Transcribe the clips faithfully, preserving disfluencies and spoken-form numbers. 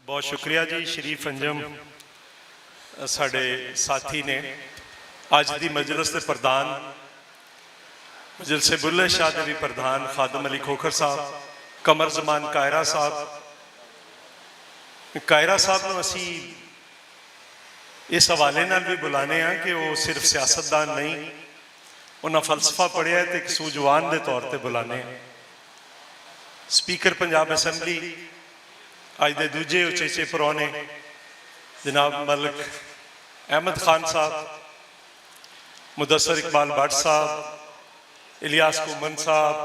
بہت شکریہ جی، شریف انجم ساڈے ساتھی نے۔ اج دی مجلس دے پردھان، مجلس بلے شاہ دے وی پردھان خادم علی کھوکھر صاحب، قمر زمان کائرہ صاحب۔ کائرہ صاحب نوں اسی اس حوالے نال وی بلانے ہاں کہ وہ صرف سیاستدان نہیں، انہاں فلسفہ پڑھیا ہے تے ایک سوجوان دے طور تے بلانے ہاں۔ سپیکر پنجاب اسمبلی، اج دے دوجے اچیچے پرونے، جناب ملک احمد خان صاحب، مدثر اقبال بٹ صاحب، الیاس کومن صاحب،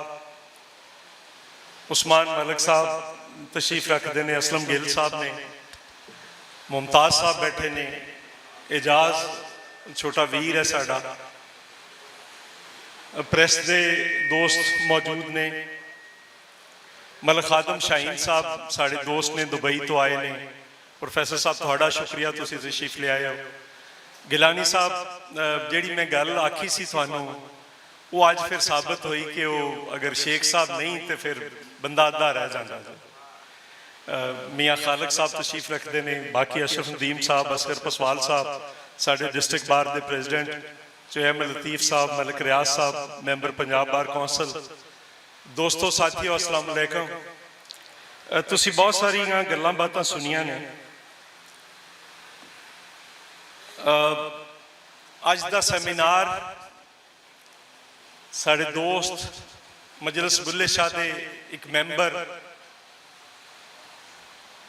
عثمان ملک صاحب تشریف رکھدے نے، اسلم گل صاحب نے، ممتاز صاحب بیٹھے نے، اعجاز چھوٹا ویر ہے ساڈا، پریس دے دوست موجود نے، ملک خادم شاہین صاحب ساڈے دوست نے، دبئی تو آئے نے۔ پروفیسر صاحب، تہاڈا شکریہ، تسی تشریف لے آئے ہو۔ گیلانی صاحب، جیہڑی میں گل آکھی سی تہانوں، وہ اج پھر ثابت ہوئی کہ وہ اگر شیخ صاحب نہیں تے پھر بندہ ادھا رہ جاندا۔ میاں خالق صاحب تشریف رکھدے نے، باقی اشرف ندیم صاحب، اصغر پسوال صاحب، ساڈے ڈسٹرکٹ بار دے پریزیڈنٹ جو احمد لطیف صاحب، ملک ریاض صاحب، میمبر پنجاب بار کونسل۔ دوستو، ساتھیو، السلام علیکم۔ تسی بہت ساریاں گلاں باتاں سنیاں نے۔ اج دا سیمینار ساڈے دوست مجلس بلے شاہ دے ایک میمبر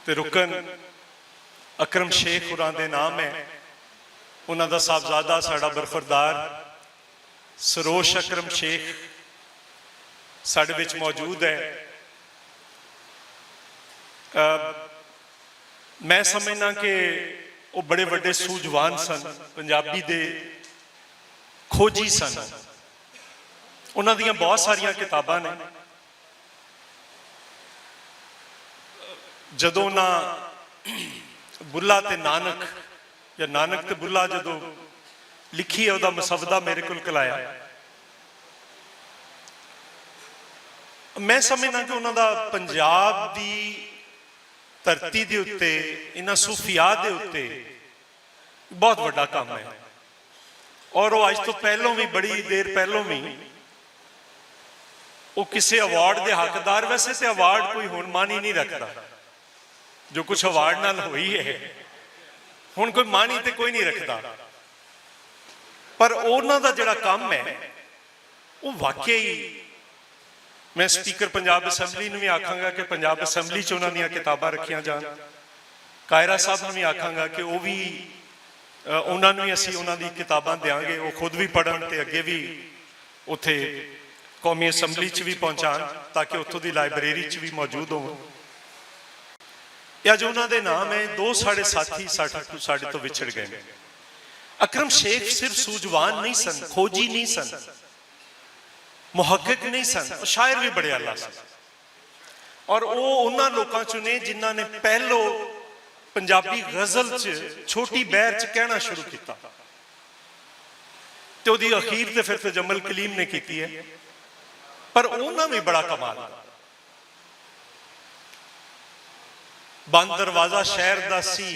تے رکن اکرم شیخ ہوراں دے نام ہے۔ انہاں دا صاحبزادہ ساڈا برخوردار سروش اکرم شیخ ساڈے وچ موجود ہے۔ میں سمجھنا کہ وہ بڑے وڈے سوجوان سن، پنجابی دے کھوجی سن۔ انہاں دیاں بہت ساریاں کتاباں نے۔ جدوں نہ بلا تے نانک، یا نانک تے بلا جدوں لکھی ہے، اوہدا مسودہ میرے کول کلایا۔ میں سمجھنا کہ انہاں دا پنجاب دی دھرتی دے اتے، انہاں صوفیاء دے اتے بہت وڈا کام ہے۔ اور وہ اج تو پہلوں بھی، بڑی دیر پہلوں بھی، وہ کسے ایوارڈ دے حقدار، ویسے تے ایوارڈ کوئی ہن معنی نہیں رکھدا، جو کچھ ایوارڈ نال ہوئی ہے، ہن کوئی معنی تے کوئی نہیں رکھدا۔ پر انہاں دا جڑا کم ہے، وہ واقعی، میں سپیکر پنجاب اسمبلی نوں وی آکھاں گا کہ پنجاب اسمبلی چ انہاں دیاں کتاباں رکھیاں جان۔ کائرہ صاحب نوں وی آکھاں گا کہ وہ وی، انہاں نوں وی اسی انہاں دی کتاباں دیاں گے، وہ خود وی پڑھن تے اگے وی اتھے قومی اسمبلی چ وی پہنچان، تاکہ اتھوں دی لائبریری چ وی موجود ہون۔ یا جو انہاں دے نام ہیں، دو ساڈے ساتھی ساڈے تو وچھڑ گئے۔ اکرم شیخ صرف سوجوان نہیں سن، کھوجی نہیں سن، محقق نہیں سن، شاعر بھی بڑے اعلیٰ سن۔ اور وہ انہاں لوکاں چوں نے جنہاں نے پہلو پنجابی غزل چ، چھوٹی بہر چ کہنا شروع کیتا۔ تے اودی اخیر تے پھر تے جمل کلیم نے کیتی ہے۔ پر انہاں بھی بڑا کمال، بند دروازہ شہر دا سی،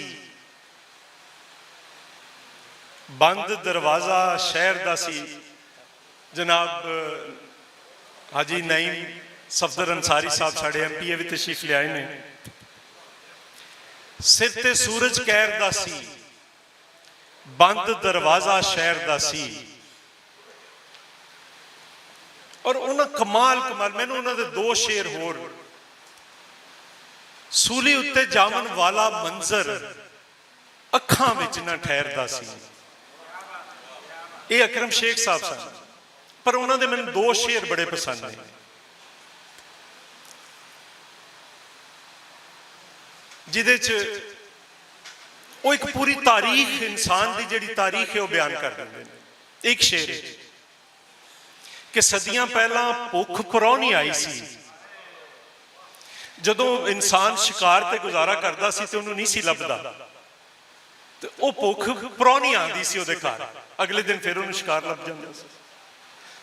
بند دروازہ شہر دا سی۔ جناب حاجی نعیم صفدر انصاری صاحب ساڈے ایم پی اے وی تشریف لے آئے نے۔ سر تے سورج کہر دا سی، بند دروازہ شہر دا سی۔ اور انہاں کمال کمال، مینوں انہاں دے دو شعر ہور، سولی اُتے جاون والا منظر اکھاں وچ نہ ٹھہردا سی۔ اے اکرم شیخ صاحب سن، پر انہاں دے مینوں دو شعر بڑے پسند نے، جدے چ وہ ایک پوری تاریخ، انسان دی جڑی تاریخ ہے، وہ بیان کر دیندے نے۔ ایک شعر ہے کہ صدیاں پہلاں بھوک پرونی آئی سی۔ جدوں انسان شکار تے گزارا کردا سی تے انہوں نہیں سی لبھدا، تے او بھوک پرونی آندی سی اودے گھر، اگلے دن پھر انہوں شکار لب جاندا سی۔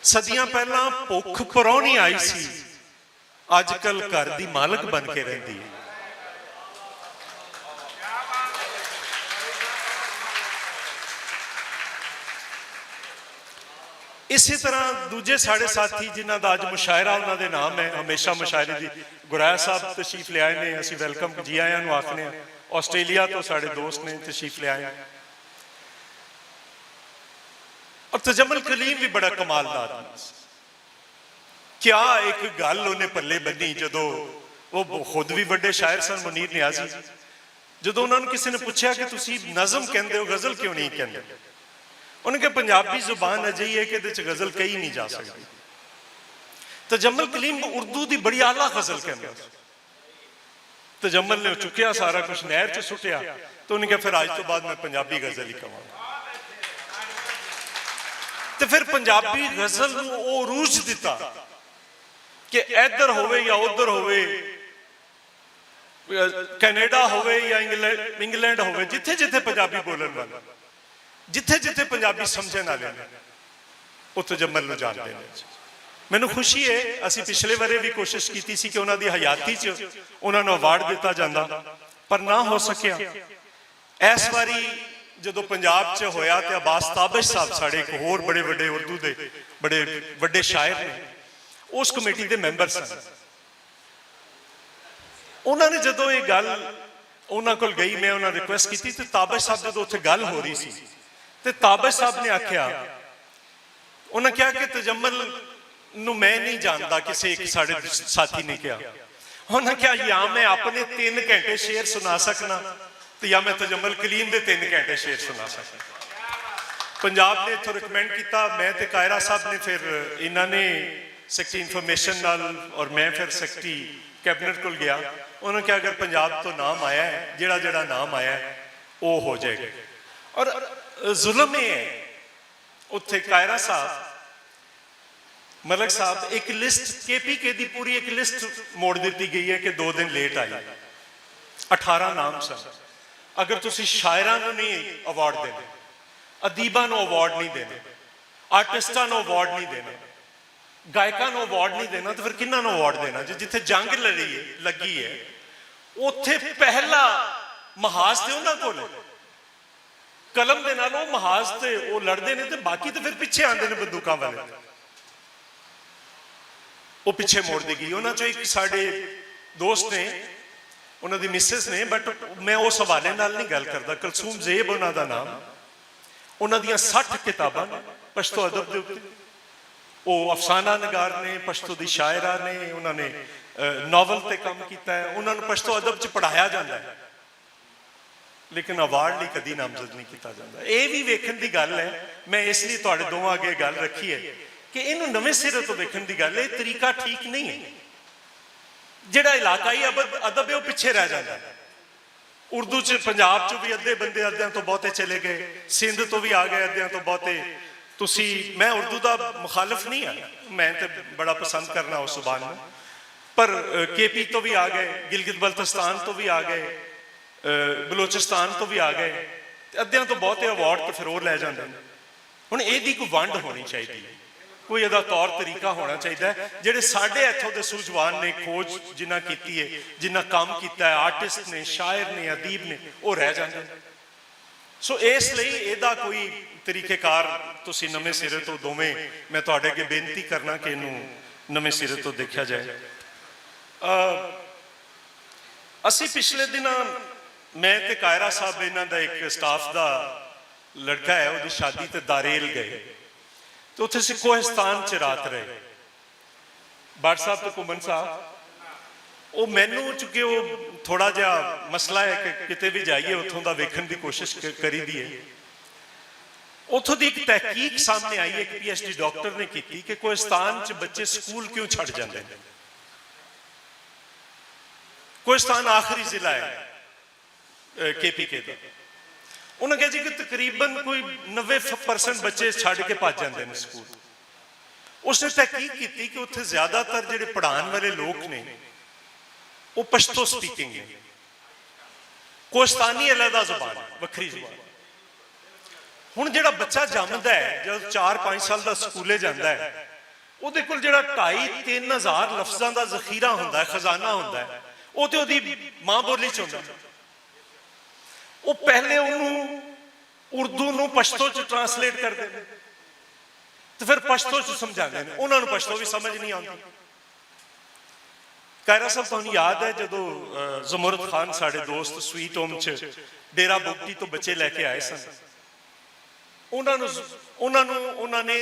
صدیاں پہلاں بھوک پرونی آئی سی، اج کل گھر دی مالک بن کے رہندی ہے۔ اسی طرح دوجے ساڈے ساتھی جنہاں دا اج مشاعرہ انہاں دے نام ہے، ہمیشہ مشاعرے دی، گرایا صاحب تشریف لے آئے نے، اسی ویلکم جی آیاں نوں آکھنے آں۔ آسٹریلیا تو ساڈے دوست نے، تشریف لے آئے۔ اور تجمل کلیم بھی بڑا کمال دا آدمی سی۔ کیا ایک گل انہیں پلے بنی، جدو وہ خود بھی وڈے شاعر سن، منیر نیازی، جدو انہوں نے کسی نے پوچھا کہ تسی نظم کہندے ہو، غزل کیوں نہیں کہندے؟ انہوں نے کہا، پنجابی زبان اجہی ہے کہ ادھے چ غزل کہی نہیں جا سکتی۔ تجمل کلیم اردو دی بڑی اعلیٰ غزل کہندا سی۔ تجمل نے چکیا سارا کچھ نہر چ سٹیا، تو انہوں نے کہا، پھر آج تو بعد میں پنجابی غزل ہی کہاں۔ تو پھر پنجابی غزل نوں او عروج دتا کہ ادھر ہوئے یا ادھر ہوئے، کینیڈا ہوئے یا انگلینڈ، انگلینڈ ہوئے، جتھے جتھے پنجابی بولن والے، جتھے جتھے پنجابی سمجھن والے نے، اتھے جمل نوں جاندے نے۔ مینوں خوشی ہے، اسی پچھلے ورے بھی کوشش کیتی سی کہ انہاں دی حیاتی چ انہاں نوں ایوارڈ دتا جاندا، پر نہ ہو سکیا۔ اس واری جدوں پنجاب چ ہویا تے عباس تابش صاحب، ساڈے ایک ہور بڑے وڈے اردو دے بڑے وڈے شاعر نے، اس کمیٹی دے ممبر سن۔ انہاں نے جدوں یہ گل، انہاں کول گئی، میں انہاں ریکویسٹ کیتی تے تابش صاحب جدوں اتھے گل ہو رہی سی، تے تابش صاحب نے آکھیا، انہاں کہا کہ تجمل نو میں نہیں جاندا، کسے ایک ساڈے ساتھی نے کہا۔ انہاں کہا، یا میں اپنے تین گھنٹے شعر سنا سکنا، تے یا میں تجمل کلیم دے تین گھنٹے شعر سنا سکنا۔ پنجاب نے اتھوں ریکمینڈ کیتا، میں تے کائرہ صاحب نے، پھر انہاں نے سیکرٹری انفارمیشن نال اور میں پھر سیکرٹری کیبنٹ کول گیا۔ انہوں نے کہا، اگر پنجاب تو نام آیا ہے، جڑا جڑا نام آیا ہے، وہ ہو جائے گا۔ اور ظلم یہ ہے، اتھے کائرہ صاحب، ملک صاحب، ایک لسٹ، کے پی کے دی پوری ایک لسٹ موڑ دیتی گئی ہے کہ دو دن لیٹ آئی۔ اٹھارہ نام سن۔ اگر تسی شاعراں نوں نہیں ایوارڈ دینا، ادیباں نوں ایوارڈ نہیں دینا، آرٹسٹاں نوں ایوارڈ نہیں دینا، گائکاں نوں ایوارڈ نہیں دینا، تو پھر کنہاں نوں ایوارڈ دینا؟ جی، جتھے جنگ لڑی ہے، لگی ہے، اتھے پہلا محاذ تے انہاں کول ہے۔ قلم دے نال او محاذ تے او لڑدے نے تے باقی تے پھر پچھے آندے نے بندوقاں والے۔ او پچھے موڑ دی گئی۔ انہاں چوں ایک ساڈے دوست نے، انہاں دی مسز نے، بٹ میں اس حوالے نال نہیں گل کردا۔ کلثوم زیب انہاں دا نام۔ انہاں دیاں سٹھ کتاباں نے پشتو ادب دے اُتے۔ او افسانہ نگار نے، پشتو دی شاعرہ نے، انہاں نے، اہ، ناول تے کم کیتا ہے، انہاں نوں پشتو ادب چ پڑھایا جاندا ہے۔ لیکن ایوارڈ لئی کدی نامزد نہیں کیتا جاندا۔ اے وی ویکھن دی گل ہے، میں اس لئی تہاڈے دوواں اگے گل رکھی ہے کہ اینوں نویں سرے تو ویکھن دی گل ہے، طریقہ ٹھیک نہیں ہے۔ جڑا علاقائی ادب، ادب ہے، وہ پچھے رہ جاندا ہے۔ اردو چ پنجاب چ بھی ادھے بندے ادھیاں تو بہتے چلے گئے، سندھ تو بھی آ گئے ادھیاں تو بہتے۔ تسی، میں اردو دا مخالف نہیں ہاں، میں تے بڑا پسند کرنا اس زبان نوں، پر، اہ، کے پی تو بھی آ گئے، گلگت بلتستان تو بھی آ گئے، اہ، بلوچستان تو بھی آ گئے، تے ادھیاں تو بہتے ایوارڈ تے پھر او لے جاندے نے۔ ہن ایہدی کوئی ونڈ ہونی چاہیدی ہے، کوئی ایہدا طور طریقہ ہونا چاہیدا ہے۔ جڑے ساڈے اتھوں دے سوجھوان نے، کھوج جنہاں کیتی ہے، جنہاں کم کیتا ہے، آرٹسٹ نے، شاعر نے، ادیب نے، او رہ جاندے نے۔ سو اس لئی ایہدا کوئی طریقہ کار تسی نویں سرے تو دوویں، میں تہاڈے اگے بینتی کرنا کہ اینوں نویں سرے تو دیکھیا جائے۔ اہ، اسی پچھلے دناں میں تے کائرہ صاحب، انہاں دا ایک سٹاف دا لڑکا ہے، اوہدی شادی تے داریل گئے، تے اتھے سی کوہستان چ رات رہے۔ بٹ صاحب تے کمن صاحب، او مینوں، چونکہ او تھوڑا جہا مسئلہ ہے کہ کتے بھی جائیے، اتھوں دا ویکھن دی کوشش ک-، کری دی ہے۔ اتھوں دی ایک تحقیق سامنے آئی ہے، ایک پی ایچ ڈی ڈاکٹر نے کیتی کہ کوہستان چ بچے سکول کیوں چھڈ جاندے نے۔ کوہستان آخری ضلع ہے، اے، کے پی کے دا۔ انہاں کہا جی کہ تقریباً کوئی نوے پرسنٹ بچے چھڈ کے بھج جاندے نے سکول۔ اس نے تحقیق کیتی کہ اتھے زیادہ تر جڑے پڑھان والے لوگ نے، وہ پشتو سپیکنگ نے، کوہستانی علیحدہ زبان، وکھری زبان۔ ہن جڑا بچہ جمدا ہے، جدوں چار پنج سال دا سکولے جاندا ہے، اوہدے کول جڑا ڈھائی تین ہزار لفظاں دا ذخیرہ ہوندا ہے، خزانہ ہوندا ہے، او تے اوہدی ماں بولی چ ہوندا ہے۔ او پہلے اوہنوں اردو نوں پشتو چ ٹرانسلیٹ کردے نے، تے فیر پشتو چ سمجھاندے نے، انہاں نوں پشتو وی سمجھ نئیں آندی۔ کائرہ صاحب، تہانوں یاد ہے جدوں زمرد خان ساڈے دوست سویٹ ہوم چ ڈیرہ بگٹی توں بچے لے کے آئے سن؟ انہاں نوں انہاں نے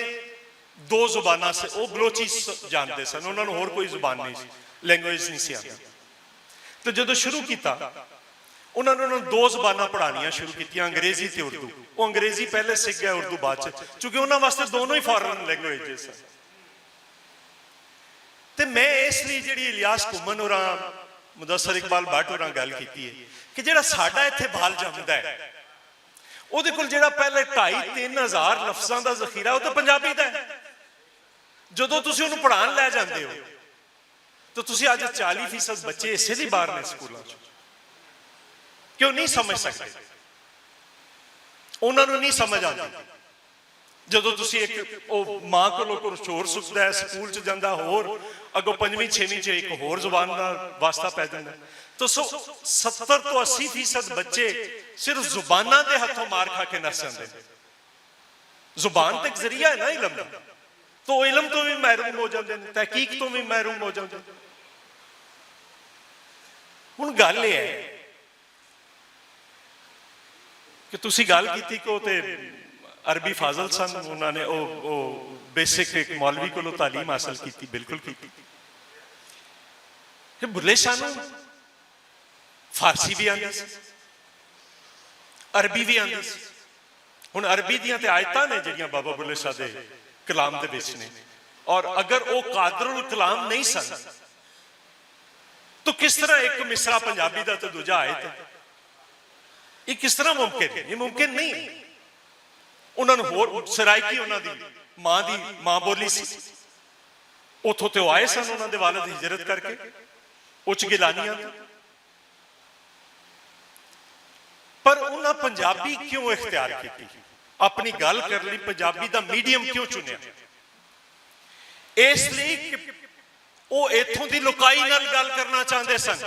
دو زباناں سے او بلوچی جاندے سن، انہاں نوں ہور کوئی زبان نئیں سی، لینگویج نئیں سی آندی۔ تے جدوں شروع کیتا، انہاں نوں دو زباناں پڑھانیاں شروع کیتیاں، انگریزی تے اردو۔ او انگریزی پہلے سکھ گئے، اردو بعد چ، چونکہ انہاں واسطے دونوں ہی فارن لینگویجز سن۔ تے میں اس لئی جیہڑی الیاس کمن اور مدثر اقبال بٹ اور گل کیتی ہے کہ جیہڑا ساڈا اتھے بال جمدا ہے، اوہدے کول جیہڑا پہلے ڈھائی تین ہزار لفظاں دا ذخیرہ ہے، او تے پنجابی دا ہے۔ جدوں تسی انہوں پڑھان لے جاندے ہو، تے تسی اج چالی فیصد بچے اسے دی باہر نے سکولاں چ، کیوں نئیں سمجھ سکدے؟ انہاں نوں نئیں سمجھ آندی۔ جدوں تسی اک او ماں کولوں کچھ ہور سکدا ہے، سکول چ جاندا ہور، اگوں پنجویں چھیویں چ اک ہور زبان دا واسطہ پے جاندا ہے۔ تو سو ستر تو اسی فیصد بچے صرف زباناں دے ہتھوں مار کھا کے نس جاندے۔ زبان تے اک ذریعہ ہے نا علم دا، تو علم تو وی محروم ہو جاندے نے، تحقیق تو وی محروم ہو جاندے نے۔ ہن گل یہ ہے کہ تسی گل کیتی کہ او تے عربی فاضل سن، انہاں نے او او بیسک ایک مولوی کولوں تعلیم حاصل کیتی، بالکل کیتی۔ کہ بھلے شاہ نوں فارسی بھی آندی سی، عربی بھی آندی سی۔ ہن عربی دیاں تے آیتاں نے جڑیاں بابا بلے شاہ دے کلام دے وچ نے، اور اگر او قادر الکلام نہیں سن، تو کس طرح ایک مصرع پنجابی دا تے دوجا آیت؟ یہ کس طرح ممکن ہے؟ یہ ممکن نہیں۔ انہاں نوں ہور سرائیکی، انہاں دی ماں دی ماں بولی سی، اتھوں تے او آئے سن، انہاں دے والد ہجرت کر کے اچ گیلانیاں۔ پر انہاں پنجابی کیوں اختیار کیتی؟ اپنی گل کرن لئی پنجابی دا میڈیم کیوں چنیا؟ اس لئی کہ او ایتھوں دی لوکائی نال گل کرنا چاہندے سن۔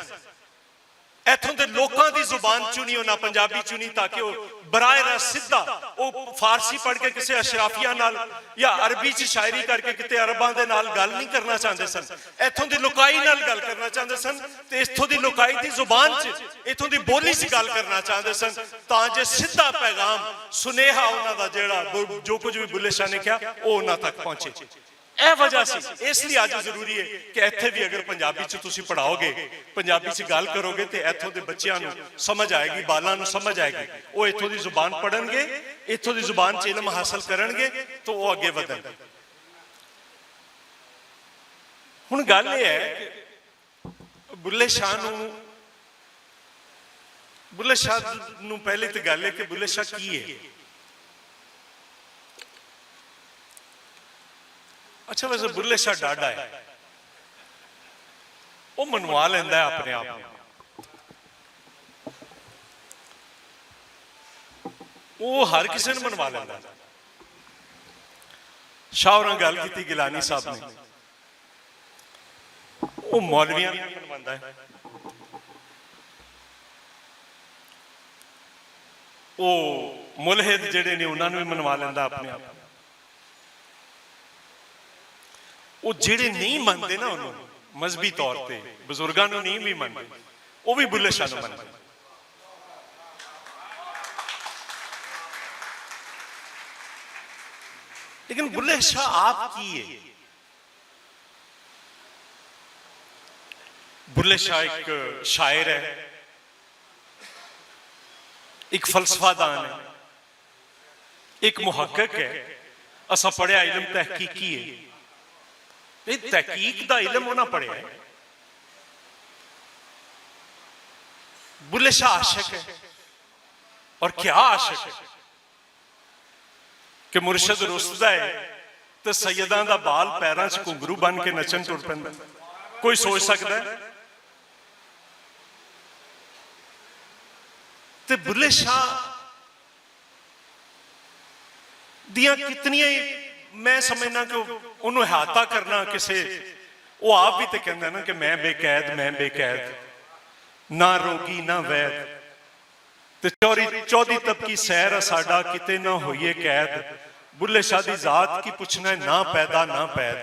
ایتھوں دے لوکاں دی زبان چنی، انہاں پنجابی چنی، تاکہ او براہ راست سدھا او فارسی پڑھ کے کسے اشرافیہ نال یا عربی چ شاعری کر کے کتے عرباں دے نال گل نہیں کرنا چاہندے سن۔ ایتھوں دی لوکائی نال گل کرنا چاہندے سن، تے ایتھوں دی لوکائی دی زبان چ، ایتھوں دی بولی چ گل کرنا چاہندے سن، تاں جے سدھا پیغام، سنیہا انہاں دا جیڑا ب-، جو کچھ بھی بلے شاہ نے کہا، او انہاں تک پہنچے۔ اے وجہ سی، اس لیے اج ضروری ہے کہ ایتھے بھی اگر پنجابی چ تسی پڑھاؤ گے، پنجابی چ گل کرو گے، تے ایتھوں دے بچیاں نوں سمجھ آئے گی، بالاں نوں سمجھ آئے گی۔ او ایتھوں دی زبان پڑھن گے، ایتھوں دی زبان چ علم حاصل کرن گے، تو او اگے ودھن گے۔ ہن گل یہ ہے کہ بلے شاہ نوں، بلے شاہ نوں پہلی تے گل ہے کہ بلے شاہ کی ہے؟ اچھا، ویسے بلے شاہ ڈاڈا ہے، وہ منوا لیندا ہے اپنے آپ نوں۔ وہ ہر کسی نوں منوا لیندا ہے۔ شاہ ہوراں گل کیتی گیلانی صاحب نے، وہ مولویاں نوں منواوندا ہے۔ وہ ملحد جڑے نے، انہاں نوں بھی منوا لیندا اپنے آپ۔ وہ جڑے نہیں منتے نا انہوں، مذہبی طور تے بزرگاں نوں نہیں بھی منتے، وہ بھی بلے شاہ نوں منتے۔ لیکن بلے شاہ آپ کی ہے؟ بلے شاہ ایک شاعر ہے، ایک فلسفہ دان ہے، ایک محقق ہے۔ اساں پڑھیا علم تحقیقی ہے۔ یہ تحقیق دا علم انہاں پڑھیا ہے۔ بلے شاہ عاشق ہے، اور کیا عاشق ہے کہ مرشد رسدا ہے تے سیداں دا بال پیراں چ گھنگرو بن کے نچن ٹر پیندا۔ کوئی سوچ سکدا ہے؟ تے بلے شاہ دیاں کتنیاں ہی، میں سمجھنا کہ انہوں احاطہ کرنا کسے، وہ آپ بھی تے کہندا نا کہ میں بے قید، میں بے قید، نہ روگی نہ وید۔ تے چوری، چودی طبقی سیر آ ساڈا، کتے نہ ہوئیے قید۔ بلے شاہ دی ذات کی پوچھنا ہے، نہ پیدا نہ پید۔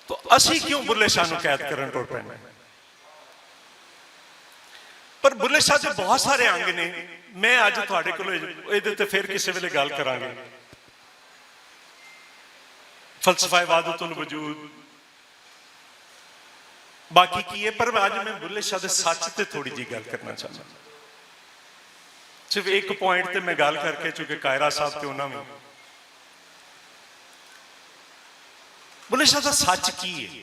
تو اسی کیوں بلے شاہ نوں قید کرن ٹر پینا ہے؟ پر بلے شاہ دے بہت سارے انگ نے۔ میں اج تہاڈے کول ایہدے تے فیر کسے ویلے گل کراں گے۔ فلسفہ وحدت الوجود، باقی کی ہے، پر اج میں بلے شاہ دے سچ تے تھوڑی جی گل کرنا چاہنا۔ صرف ایک پوائنٹ تے میں گل کر کے، چونکہ کائرہ صاحب تے انہاں وی، بلے شاہ دا سچ کی ہے؟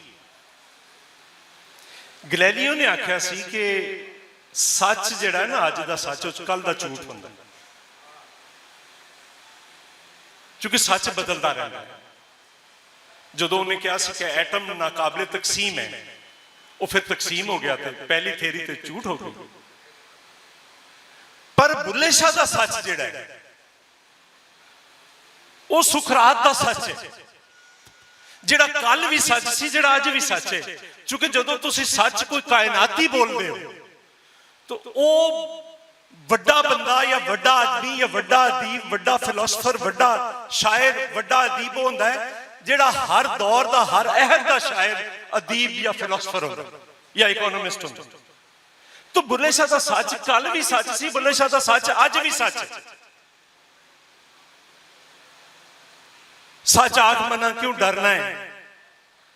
گلیلیو نے آکھیا سی کہ سچ جڑا ہے نا، اج دا سچ، او کل دا جھوٹ ہوندا ہے۔ کیونکہ سچ بدلدا رہندا ہے۔ جدوں انہیں کہا سی کہ ایٹم ناقابل تقسیم ہے، وہ پھر تقسیم ہو گیا تے پہلی تھیری تے جھوٹ ہو گئی۔ پر بلے شاہ دا سچ جڑا ہے، وہ سکرات دا سچ ہے، جڑا کل بھی سچ سی، جڑا اج بھی سچ ہے۔ کیونکہ جدوں تسی سچ کوئی کائناتی بول دے ہو، تو او وڈا بندہ یا وڈا آدمی یا وڈا ادیب، وڈا فلاسفر، وڈا شاعر، وڈا ادیب ہوندا ہے، جڑا ہر دور دا، ہر عہد دا شاعر، ادیب یا فلاسفر ہوندا ہے یا اکانومسٹ ہوندا ہے۔ تو بلے شاہ دا سچ کل بھی سچ سی، بلے شاہ دا سچ اج بھی سچ ہے۔ سچ آکھ منا کیوں ڈرنا ہے؟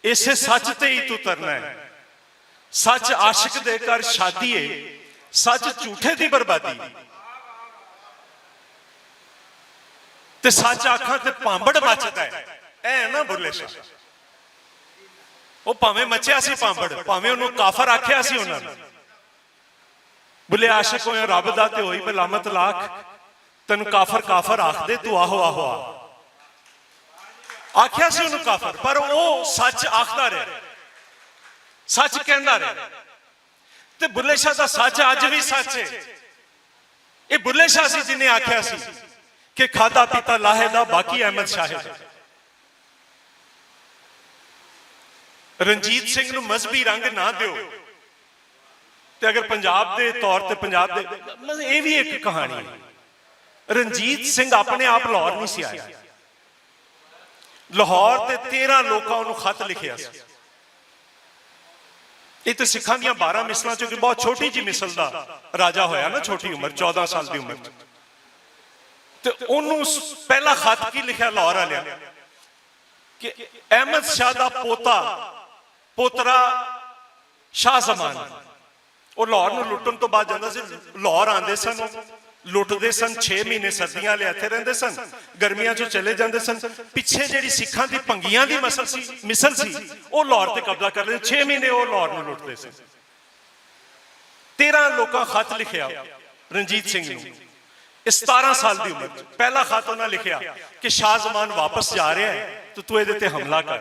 اسے سچ تے ہی تو ترنا ہے۔ سچ عاشق دے گھر شادی ہے، سچ جھوٹے دی بربادی۔ تے سچ آکھاں تے پامبڑ مچدا ہے۔ اے نا بلے شاہ، او پاویں مچیا سی پامبڑ، پاویں انہوں کافر آکھیا سی انہاں نے۔ بلے عاشق ہوئے رب دا تے ہوئی ملامت لاکھ۔ تینوں کافر کافر آکھ دے، تو آہو آہو آ۔ آکھیا سی انہوں کافر، پر او سچ آکھدا رہیا، سچ کہندا رہیا۔ تے بلے شاہ دا سچ اج بھی سچ ہے۔ یہ بلے شاہ سی جنہیں آکھیا سی کہ کھادا پیتا لاہے دا، باقی احمد شاہ ہے۔ رنجیت سنگھ نوں مذہبی رنگ نہ دیو۔ تے اگر پنجاب دے طور تے پنجاب دے، مطلب، یہ بھی ایک کہانی ہے۔ رنجیت سنگھ اپنے آپ لاہور نہیں سی آیا۔ لاہور تے تیرہ لوکاں انہوں خط لکھیا سی۔ یہ تے سکھاں دیاں بارہ مثلاں چوں کہ بہت چھوٹی جی مثل دا راجا ہویا نا، چھوٹی عمر، چودہ سال دی عمر چ۔ تے انہوں س-، پہلا خط کی لکھیا لاہور والے کہ احمد شاہ دا پوتا، پوترا شاہ زمان، وہ لاہور نوں لٹن تو بعد جاندا سی۔ لاہور آندے سن، لٹدے سن، چھ مہینے سردیاں لے اتھے رہندے سن، گرمیاں چوں چلے جاندے سن۔ پچھے جڑی سکھاں دی پنگیاں دی مسل سی، مثل سی، وہ لاہور تے قبضہ کر لے۔ چھ مہینے وہ لاہور نوں لٹدے سن۔ تیرہ لوکاں خط لکھیا رنجیت سنگھ نوں۔ اس ستارہ سال دی عمر چ پہلا خط انہاں لکھیا کہ شاہ زمان واپس جا رہا ہے، تو تو ایہدے تے حملہ کر۔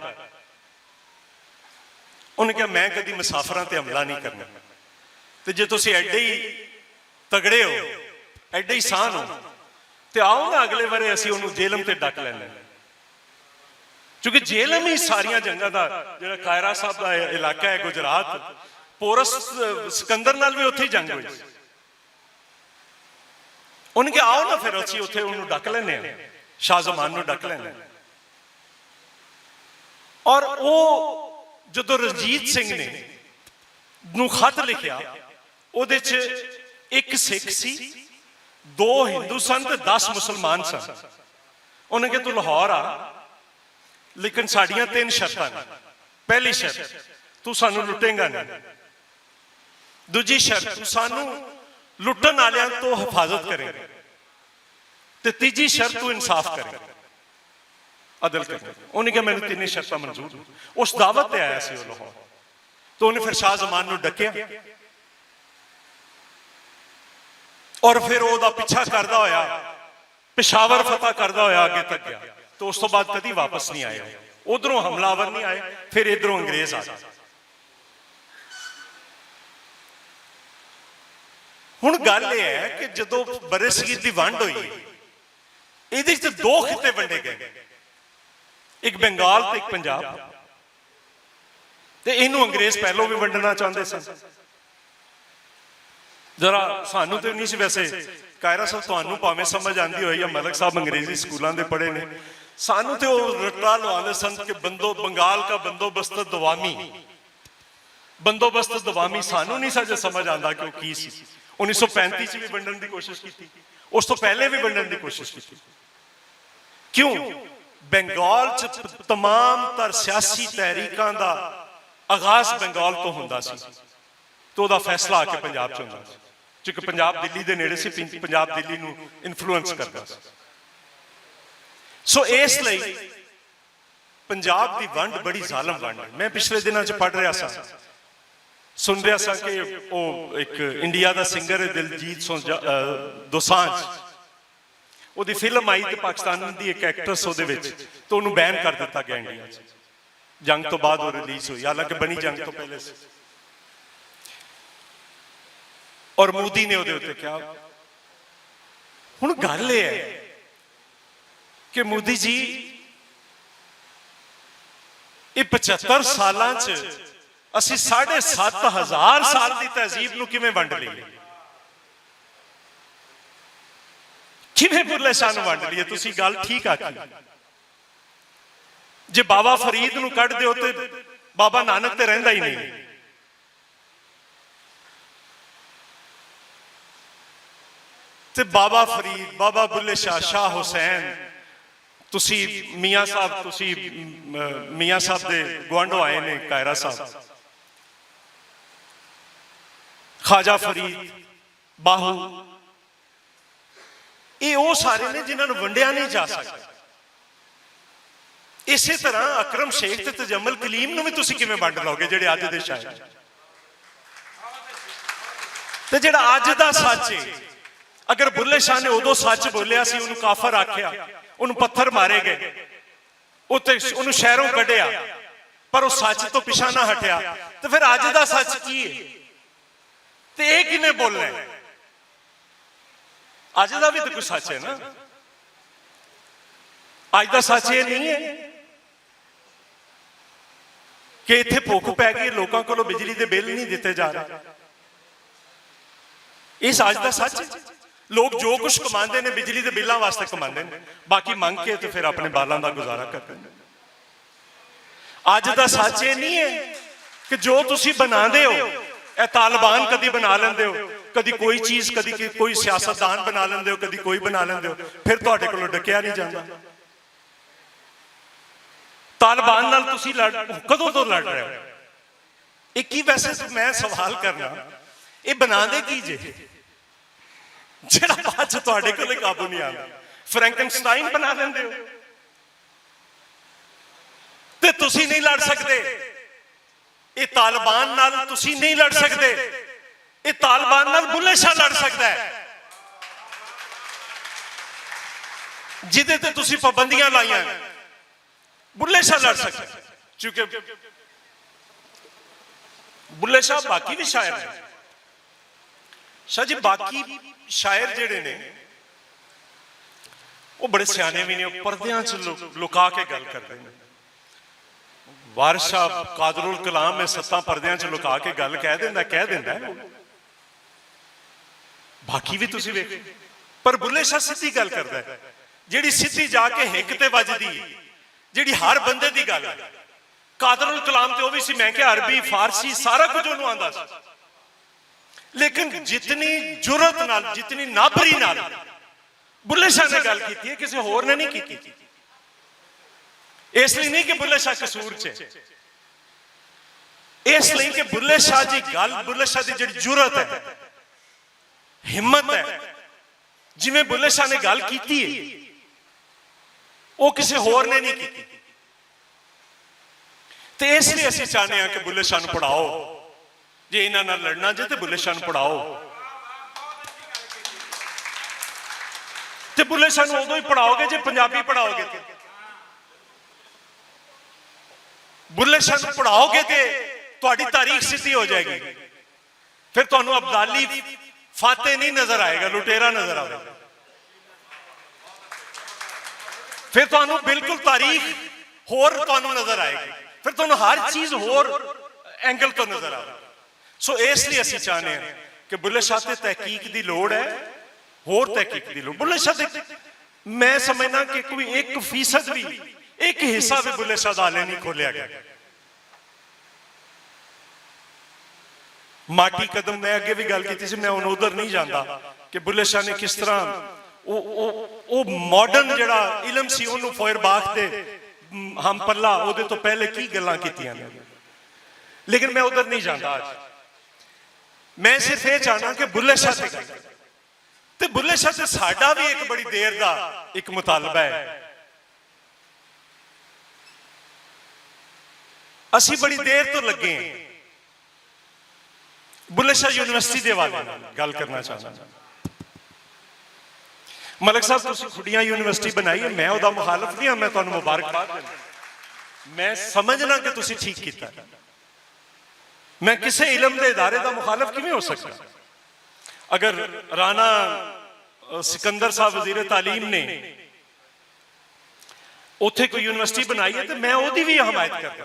انہاں کہا، میں کدی مسافراں تے حملہ نہیں کرنا۔ تے جے تسی ایڈے ہی تگڑے ہو، ایڈے ہی سان ہو، تے آؤ نا، اگلے بارے اسی انہوں جیلم تے ڈک لینے۔ کیونکہ جیلم ہی ساریاں جنگاں دا، جڑا کائرہ صاحب دا علاقہ ہے گجرات، پورس سکندر نال بھی اتھے ہی جنگ ہوئی۔ انہوں نے کہا، آؤ نا، پھر اسی اتھے انہوں ڈک لینے ہیں، شاہ زمان نوں ڈک لینے ہیں۔ اور او جدوں رنجیت سنگھ نے نوں خط لکھیا، اودے چ ایک سکھ سی، دو ہندو سن تے دس مسلمان سن۔ انہوں نے کہا، تو لاہور آ، لیکن ساڈیاں تین شرطاں نے۔ پہلی شرط، تو سانو لٹیں گا نہیں۔ دوجی شرط، تو سانو لٹن آلیاں تو حفاظت کریں گے۔ تے تیجی شرط، تو انصاف کریں گے، عدل کریں گے۔ انہوں نے کہا، مینوں تینوں شرطاں منظور نے۔ اس دعوت تے آیا سی وہ لاہور۔ تو انہیں پھر شاہ زمان نوں ڈکیا اور پھر او دا پیچھا کردا ہویا پشاور فتح کردا ہویا اگے تک گیا۔ تو اس تو بعد کدی واپس نہیں آیا۔ ادھروں حملہ آور نہیں آئے، پھر ادھروں انگریز آ گئے۔ ہن گل یہ ہے کہ جدوں برصغیر دی ونڈ ہوئی، ایہدے وچ دو خطے ونڈے گئے، ایک بنگال تے ایک پنجاب۔ تے اینوں انگریز پہلو بھی ونڈنا چاہندے سن۔ ذرا سانوں تے نہیں سی ویسے، کائرہ صاحب، تانوں پاویں سمجھ آندی ہوئی یا ملک صاحب انگریزی سکولاں دے پڑھے نے، سانوں تے او رٹا لواندے سن کہ بندو بنگال کا بندوبست دوامی، بندوبست دوامی، سانوں نہیں سجے سمجھ آندا کہ او کی سی۔ انیس سو پینتی چ وی ونڈن دی کوشش کیتی، اس تو پہلے وی ونڈن دی کوشش کیتی۔ کیوں؟ بنگال چ تمام تر سیاسی تحریکاں دا آغاز بنگال تو ہوندا سی، تو دا فیصلہ آ کے پنجاب چ ہوندا سی، کیونکہ پنجاب دلی دے نیڑے سی، پن- پنجاب دلی نو انفلوئنس کردا سی۔ سو اس لئی پنجاب دی ونڈ بڑی ظالم ونڈ ہے۔ میں پچھلے دناں چ پڑھ رہا سا، سن رہا سا کہ او ایک انڈیا دا سنگر ہے دلجیت سوجا- اہ، دوسانجھ، او دی فلم آئی تے پاکستان دی ایک ایکٹریس او دے وچ، تو انہوں بین کر دتا گیا انڈیا چ۔ جنگ تو بعد وہ ریلیز ہوئی، حالانکہ بنی جنگ تو پہلے سی۔ اور مودی نے او دے اتے کیا، ہن گل یہ ہے کہ مودی جی، یہ پچہتر سالاں چ اسی ساڑھے ست ہزار سال دی تہذیب نو کیویں ونڈ لئی؟ کیویں بلے شاہ نو ونڈ لئی؟ تسی گل ٹھیک آکھی۔ جے بابا فرید نو کڈ دیو تے بابا نانک تے رہندا ہی نہیں۔ تے بابا فرید، بابا بلے شاہ، شاہ حسین، تسی میاں صاحب، تسی، م-، میاں صاحب دے گوانڈو آئے نے، کائرہ صاحب، خواجہ فرید، باہو، یہ وہ سارے نے جنہاں نوں ونڈیا نہیں جا سکتا۔ اسی طرح اکرم شیخ تے تجمل کلیم نوں بھی تسی کیویں ونڈ لو گے، جڑے اج دے شاعر؟ تے جڑا اج دا سچ ہے، اگر بلے شاہ نے ادو سچ بولیا سی، انہوں کافر آکھیا، انہوں پتھر مارے گئے، اتے انہوں شہروں کڈیا، پر وہ سچ تو پیچھا نہ ہٹیا، تے پھر اج دا سچ کی ہے؟ تے اے کنے بولنا ہے؟ اج دا بھی تو کوئی سچ ہے نا؟ اج دا سچ یہ نہیں ہے کہ اتھے بھوک پی گئی، لوکاں کولوں بجلی دے بل نہیں دتے جا رہے۔ اس اج دا سچ ہے۔ لوگ جو کچھ کماندے نے، بجلی دے بلاں واسطے کماندے نے، باقی منگ کے تے پھر اپنے بالاں دا گزارا کردے نے۔ اج دا سچ یہ نہیں ہے کہ جو تسی بنا دے ہو، اے طالبان کدی بنا لیندے ہو، کدی کوئی چیز، کدی کہ-، کوئی سیاستدان بنا لیندے ہو، کدی کوئی بنا لیندے ہو، پھر تہاڈے کولوں ڈکیا نہیں جاندا۔ طالبان نال تسی لڑ، کدوں تو لڑ رہے ہو؟ ایک ہی ویسے تو میں سوال کرنا، یہ بنا دے کی جے؟ جڑا بعد چ تہاڈے کولے قابو نہیں آندا، فرینکنسٹائن بنا لیندے ہو۔ تے تسی نہیں لڑ سکدے، یہ طالبان نال تسی نہیں لڑ سکدے، یہ طالبان نال بلے شاہ لڑ سکدا ہے، جدے تے تسی پابندیاں لائیاں۔ بلے شاہ لڑ سکدا ہے، کیونکہ بلے شاہ باقی بھی شاعر نے۔ شاہ جی، باقی شاعر جڑے نے، وہ بڑے سیانے بھی نے، وہ پردیاں چ لو-، لکا کے گل کردے نے۔ وارث شاہ قادر الکلام میں ستاں پردیاں چ لکا کے گل کہہ دیندا، کہہ دیندا ہے۔ باقی بھی تسی ویکھو، پر بلے شاہ سدھی گل کردا ہے، جیڑی سدھی جا کے ہک تے وجدی ہے، جیڑی ہر بندے دی گل ہے۔ قادر الکلام تے او وی سی، میں کہ عربی، فارسی، سارا کچھ اونوں آندا سی۔ لیکن جتنی جرأت نال، جتنی نابری نال بلے شاہ نے گل کیتی ہے، کسے ہور نے نہیں کیتی۔ اس لیے نہیں کہ بلے شاہ قصور چ ہے، اس لیے کہ بلے شاہ دی گل، بلے شاہ دی جڑی جرأت ہے، ہمت ہے، جویں بلے شاہ نے گل کیتی ہے، وہ کسے ہور نے نہیں کیتی۔ تے اس لیے اسی چاہنے ہاں کہ بلے شاہ نوں پڑھاؤ۔ جے انہاں نال لڑنا جے تے بلے شاہ نوں پڑھاؤ۔ تے بلے شاہ نوں ادوں ہی پڑھاؤ گے جے پنجابی پڑھاؤ گے تے۔ بلے شاہ نوں پڑھاؤ گے تے تہاڈی تاریخ سدھی ہو جائے گی۔ پھر تانوں ابدالی فاتح نہیں نظر آئے گا، لٹیرا نظر آئے گا۔ پھر تانوں بالکل تاریخ ہور تانوں نظر آئے گی۔ پھر تانوں ہر چیز ہور اینگل تو نظر آئے گی۔ سو اس لیے اسی چاہنے ہیں کہ بلے شاہ تے تحقیق دی لوڑ ہے۔ ہور تحقیق دی لوڑ۔ بلے شاہ دے، میں سمجھنا کہ کوئی ایک فیصد بھی، ایک حصہ بھی بلے شاہ دا حالے نہیں کھولیا گیا۔ ماٹی قدم، میں اگے بھی گل کیتی سی، میں ہن ادھر نہیں جاندا کہ بلے شاہ نے کس طرح او، او، او ماڈرن جڑا علم سی، اونوں فوئر باخ تے، م، ہم پلہ اودے تو پہلے کی گلاں کیتیاں نے۔ لیکن میں ادھر نہیں جاندا اج۔ میں صرف یہ چاہنا کہ بلے شاہ تے گل، تے بلے شاہ تے ساڈا بھی ایک بڑی دیر دا ایک مطالبہ ہے۔ اسی بڑی دیر تو لگے ہیں بلے شاہ یونیورسٹی دے حوالے نال گل کرنا چاہنا۔ ملک صاحب، تسی کھڑیاں یونیورسٹی بنائی ہے، میں او دا مخالف نہیں ہاں، میں تانوں مبارکباد دینا۔ میں سمجھنا کہ تسی ٹھیک کیتا ہے۔ میں کسے علم دے ادارے دا مخالف کیویں ہو سکتا؟ اگر رانا، اہ، سکندر صاحب وزیر تعلیم نے اوتھے کوئی یونیورسٹی بنائی ہے تے میں اوہدی وی حمایت کردا۔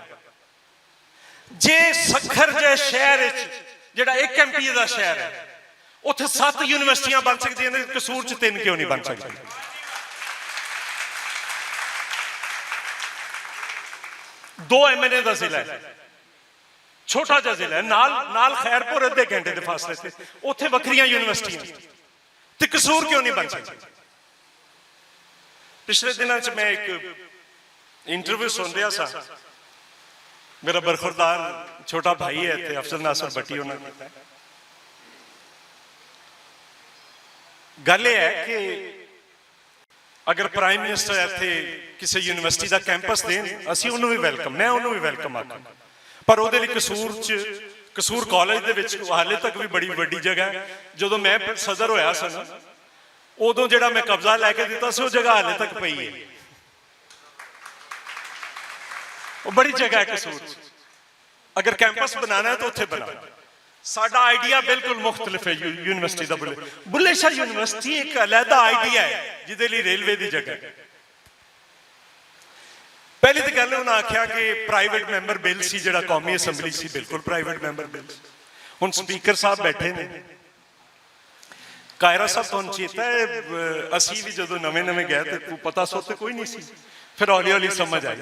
جے سکھر جے شہر وچ، جڑا ایک ایم پی اے دا شہر ہے، اوتھے ست یونیورسٹیاں بن سکدیاں نے، قصور چ تین کیوں نہیں بن سکدی؟ دو ایم این اے دا ضلع ہے، چھوٹا جا ضلع ہے، نال نال خیر پور ادھے گھنٹے دے فاصلے تے، اوتھے وکھریاں یونیورسٹیاں، تے قصور کیوں نہیں بن سکدی؟ پچھلے دناں چ میں ایک انٹرویو سن رہا سا، میرا برخوردار چھوٹا بھائی ہے تے افضل ناصر بٹی انہاں کیتا ہے۔ گل یہ ہے کہ اگر پرائم منسٹر ایتھے کسی یونیورسٹی دا کیمپس دین، اسی انہوں بھی ویلکم، میں انہوں بھی ویلکم آکھاں۔ پر او دے لئی قصور چ، قصور کالج دے وچ حالے تک بھی بڑی وڈی جگہ ہے۔ جدوں میں صدر ہویا سا نا، ادوں جڑا میں قبضہ لے کے دتا سی، او جگہ حالے تک پئی ہے۔ او بڑی جگہ ہے قصور۔ اگر کیمپس بنانا ہے تو اتھے بنا۔ ساڈا آئیڈیا بالکل مختلف ہے یو-، یونیورسٹی دا۔ بلے، بلے شاہ یونیورسٹی ایک علیحدہ آئیڈیا ہے جدے لئی ریلوے دی جگہ ہے۔ پہلی تے گل انہاں آکھیا کہ پرائیویٹ ممبر بل سی، جڑا قومی اسمبلی سی، بالکل پرائیویٹ ممبر بل سی۔ ہن سپیکر صاحب بیٹھے نے، کائرہ صاحب تہانوں چیتا ہے، اسی بھی جدوں نویں نویں گئے تے کوئی پتہ سوتے کوئی نہیں سی، پھر ہولی ہولی سمجھ آئی۔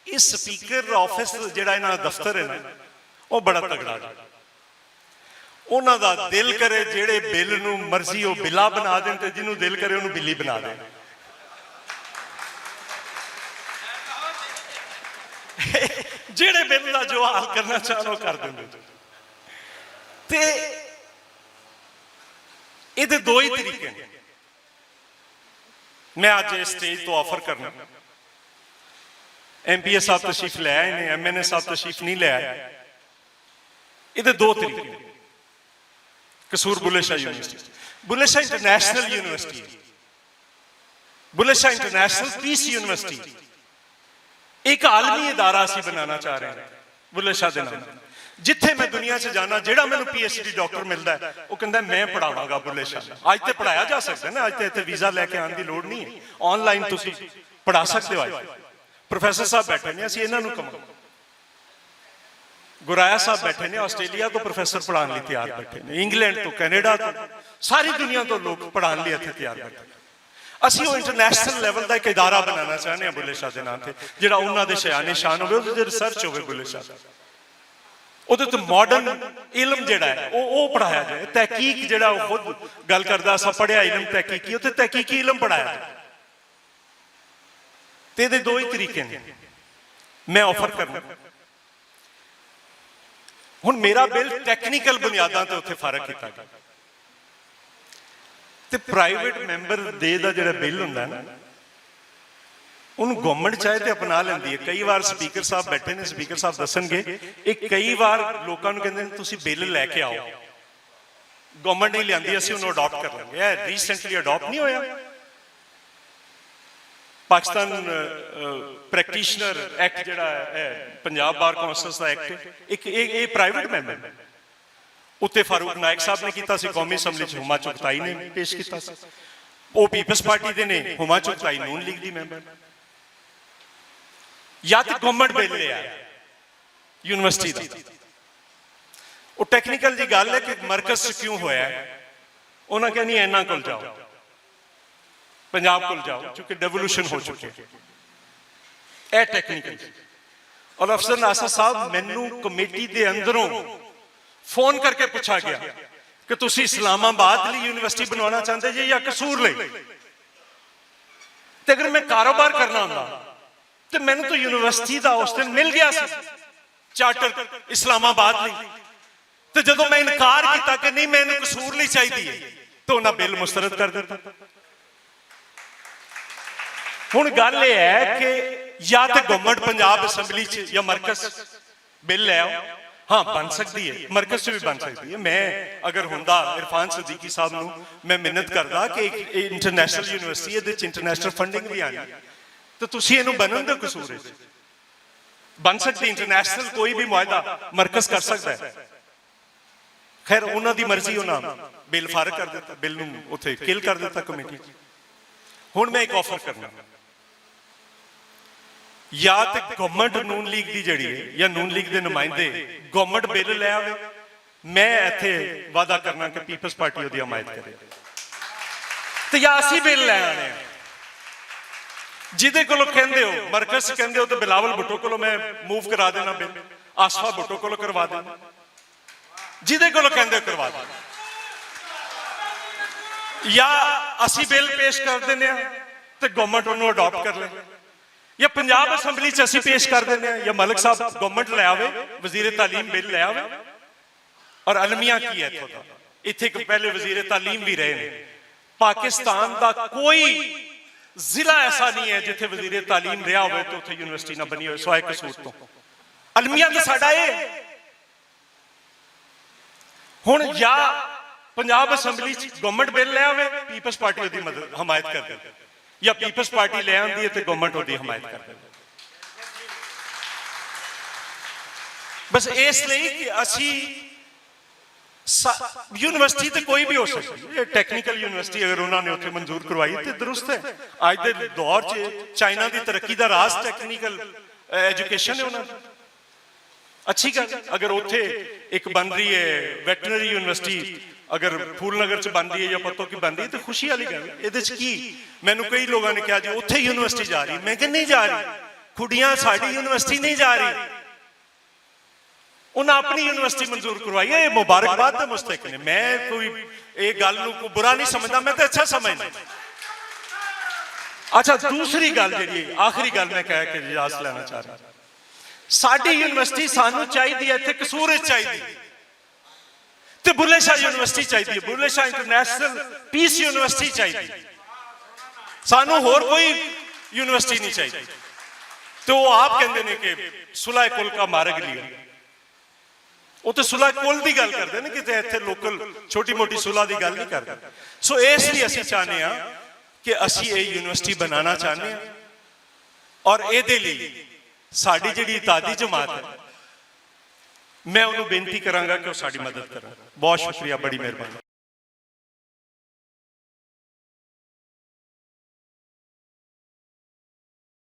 اس سپیکر آفس جڑا انہاں دا دفتر ہے نا، وہ بڑا تگڑا جی۔ انہاں دا دل کرے جڑے بل نو مرضی وہ بلا بنا دین تے جنوں دل کرے انہوں بلی بنا دین۔ جڑے بل دا جو حال کرنا چاہنا وہ کر دین۔ تے یہ دو ہی طریقے نے۔ میں اج اس سٹیج تو آفر کرنا، ایم پی اے صاحب تشریف لے آئے نے، ایم این اے صاحب تشریف نہیں لے آئے۔ یہ دو طریقے نے۔ قصور بلے شاہ یونیورسٹی، بلے شاہ انٹرنیشنل یونیورسٹی، بلے شاہ انٹرنیشنل پیس یونیورسٹی، ایک عالمی ادارہ اسی بنانا چاہ رہے ہیں بلے شاہ دے نام۔ جتھے میں دنیا چ جانا، جیڑا مینوں پی ایچ ڈی ڈاکٹر ملدا ہے، وہ کہندا ہے، "میں پڑھاواں گا بلے شاہ۔" اج تے پڑھایا جا سکدا ہے نا، اج تے اتھے ویزا لے کے آن دی لوڑ نہیں ہے، آن لائن تسی پڑھا سکدے ہو۔ اج پروفیسر صاحب بیٹھے نے، اسی انہاں نوں کماں۔ گرایا صاحب بیٹھے نے، آسٹریلیا تو پروفیسر پڑھان لئی تیار بیٹھے نے، انگلینڈ تو، کینیڈا تو، ساری دنیا تو لوگ پڑھان لئی اتھے تیار بیٹھے نے۔ اسی وہ انٹرنیشنل لیول دا ایک ادارہ بنانا چاہنے ہیں بلے شاہ دے نام تے، جڑا انہاں دے شایان شان ہوے، اوہدے تے ریسرچ ہوے بلے شاہ تے۔ اوہدے تے ماڈرن علم جڑا ہے، او، او پڑھایا جائے۔ تحقیق جڑا او خود گل کردا، اساں پڑھیا علم تحقیقی، اوہدے تحقیقی علم پڑھایا جائے۔ تے دے دو ہی طریقے نے۔ میں آفر کرنا۔ ہن میرا بل ٹیکنیکل بنیاداں تے اتھے فارغ کیتا گیا۔ تے پرائیویٹ ممبر دے دا جڑا بل ہوندا ہے نا، انہوں گورنمنٹ چاہے تے اپنا لیندی ہے۔ کئی وار سپیکر صاحب بیٹھے نے، سپیکر صاحب دسن گے، ایک کئی وار لوکاں نوں کہندے نے، "تسی بل لے کے آؤ۔" گورنمنٹ نہیں لیاندی، اسی انہوں اڈاپٹ کر لیں گے۔ اے ریسنٹلی اڈاپٹ نہیں ہویا۔ پاکستان، اہ، اہ، پریکٹیشنر ایکٹ جڑا ہے، پنجاب بار کونسلز دا ایکٹ، ایک، ایک، ایک پرائیویٹ ممبر اتے فاروق نائک صاحب نے کیتا سی، قومی اسمبلی چ ہما چغتائی نے پیش کیتا سی۔ وہ پیپلز پارٹی دے نے، ہما چغتائی نون لیگ دی ممبر۔ یا تے گورنمنٹ بل لیا یونیورسٹی دا۔ وہ ٹیکنیکل جی گل ہے کہ مرکز چ کیوں ہویا ہے۔ انہاں کہنی اینا کول جاؤ، پنجاب کول جاؤ، چونکہ ڈیولوشن ہو چکے۔ اے ٹیکنیکل۔ اور افسر ناصر صاحب، مینوں کمیٹی دے اندروں فون کر کے پوچھا گیا کہ تسی اسلام آباد لئی یونیورسٹی بنوانا چاہندے جے یا قصور لئی؟ تے اگر میں کاروبار کرنا ہوندا تے مینوں تو یونیورسٹی دا اس دن مل گیا سی چارٹر اسلام آباد لئی۔ تے جدوں میں انکار کیتا کہ نہیں، مینوں قصور لئی چاہیدی ہے، تو انہاں بل مسترد کر دتا۔ ہن گل یہ ہے کہ یا تے گورنمنٹ پنجاب اسمبلی چ یا مرکز بل لے آؤ۔ ہاں، بن سکدی ہے، مرکز چ بھی بن سکدی ہے۔ میں اگر ہوندا عرفان صدیقی صاحب نوں، میں منت کردا کہ ایک انٹرنیشنل یونیورسٹی ہے، ادے چ انٹرنیشنل فنڈنگ بھی آنی، تو تسی اینوں بنن دے قصور ہے۔ بن سکدی انٹرنیشنل کوئی بھی معاہدہ مرکز کر سکدا ہے۔ خیر، انہاں دی مرضی، انہاں بل فارغ کر دتا، بل نوں اتھے کل کر دتا کمیٹی۔ ہن میں ایک آفر کرنا، یا تے گورنمنٹ نون لیگ دی جڑی ہے یا نون لیگ دے نمائندے گورنمنٹ بل لے آوے، میں ایتھے وعدہ کرنا کہ پیپلز پارٹی اودی حمایت کرے، تے یا اسی بل لے آنے ہیں۔ جدے کولو کہندے ہو، مرکز کہندے ہو، تے بلاول بھٹو کولو میں موو کرا دینا بل، آصفہ بھٹو کولو کروا دینا، جدے کولو کہندے ہو کروا دینا۔ یا اسی بل پیش کر دینے ہیں تے گورنمنٹ انہوں اڈاپٹ کر لے، یا پنجاب اسمبلی چ اسی پیش کر دینے ہیں، یا ملک صاحب گورنمنٹ لے آوے، وزیر تعلیم بل لے آوے۔ اور المیہ کی ہے اتھوں دا؟ اتھے ایک پہلے وزیر تعلیم بھی رہے نے۔ پاکستان دا کوئی ضلع ایسا نہیں ہے جتھے وزیر تعلیم رہا ہوئے تو اتھے یونیورسٹی نہ بنی ہوئے، سوائے قصور تو۔ المیہ تو ساڈا اے۔ ہن یا پنجاب اسمبلی چ گورنمنٹ بل لے آوے، پیپلز پارٹی دی مدد، حمایت کر دے، یا پیپلز پارٹی لے آندی ہے تے گورنمنٹ دی حمایت کر دے۔ بس اس لئی کہ اسی سا-، یونیورسٹی تے کوئی بھی ہو سکتی ہے، ٹیکنیکل یونیورسٹی اگر انہوں نے اتنے منظور کروائی تے درست ہے۔ اج دے دور چ چائنا دی ترقی دا راز ٹیکنیکل ایجوکیشن ہے انہوں نے۔ اچھی گل، اگر اتھے ایک بن رہی ہے ویٹرنری یونیورسٹی، اگر پھول نگر چ بن رہی ہے یا پتوں کی بن رہی ہے تو خوشی والی گل ہے۔ یہ کی، مینوں کئی لوگوں نے کہا جی اتھے یونیورسٹی جا رہی، میں کہ نہیں جا رہی، کڑیاں ساری یونیورسٹی نہیں جا رہی۔ انہاں اپنی یونیورسٹی منظور کروائی ہے، یہ مبارکباد دے مستحق نے۔ میں کوئی یہ گل نوں کوئی برا نہیں سمجھدا، میں تے اچھا سمجھدا۔ اچھا، دوسری گل جڑی ہے، آخری گل میں کہہ کے اجازت لینا چاہ رہا، ساڈی یونیورسٹی سانوں چاہیدی ہے، اتھے قصور وچ چاہیدی ہے۔ تے بلے شاہ یونیورسٹی چاہیدی ہے، بلے شاہ انٹرنیشنل پیس یونیورسٹی چاہیدی ہے۔ سانوں ہور کوئی یونیورسٹی نہیں چاہیدی۔ تے وہ آپ کہندے نے کہ صلح کل کا مارگ لیا۔ وہ تے صلح کل دی گل کردے نے، کتے ایتھے لوکل چھوٹی موٹی صلح دی گل نہیں کردے۔ سو اس لیے اسی چاہنے ہاں کہ اسی یہ یونیورسٹی بنانا چاہنے ہاں، اور اے دے لئی ساڈی جڑی اتحادی جماعت ہے، میں انہوں بینتی کراں گا کہ وہ ساڈی مدد کرن۔ بہت شکریہ، بڑی مہربانی۔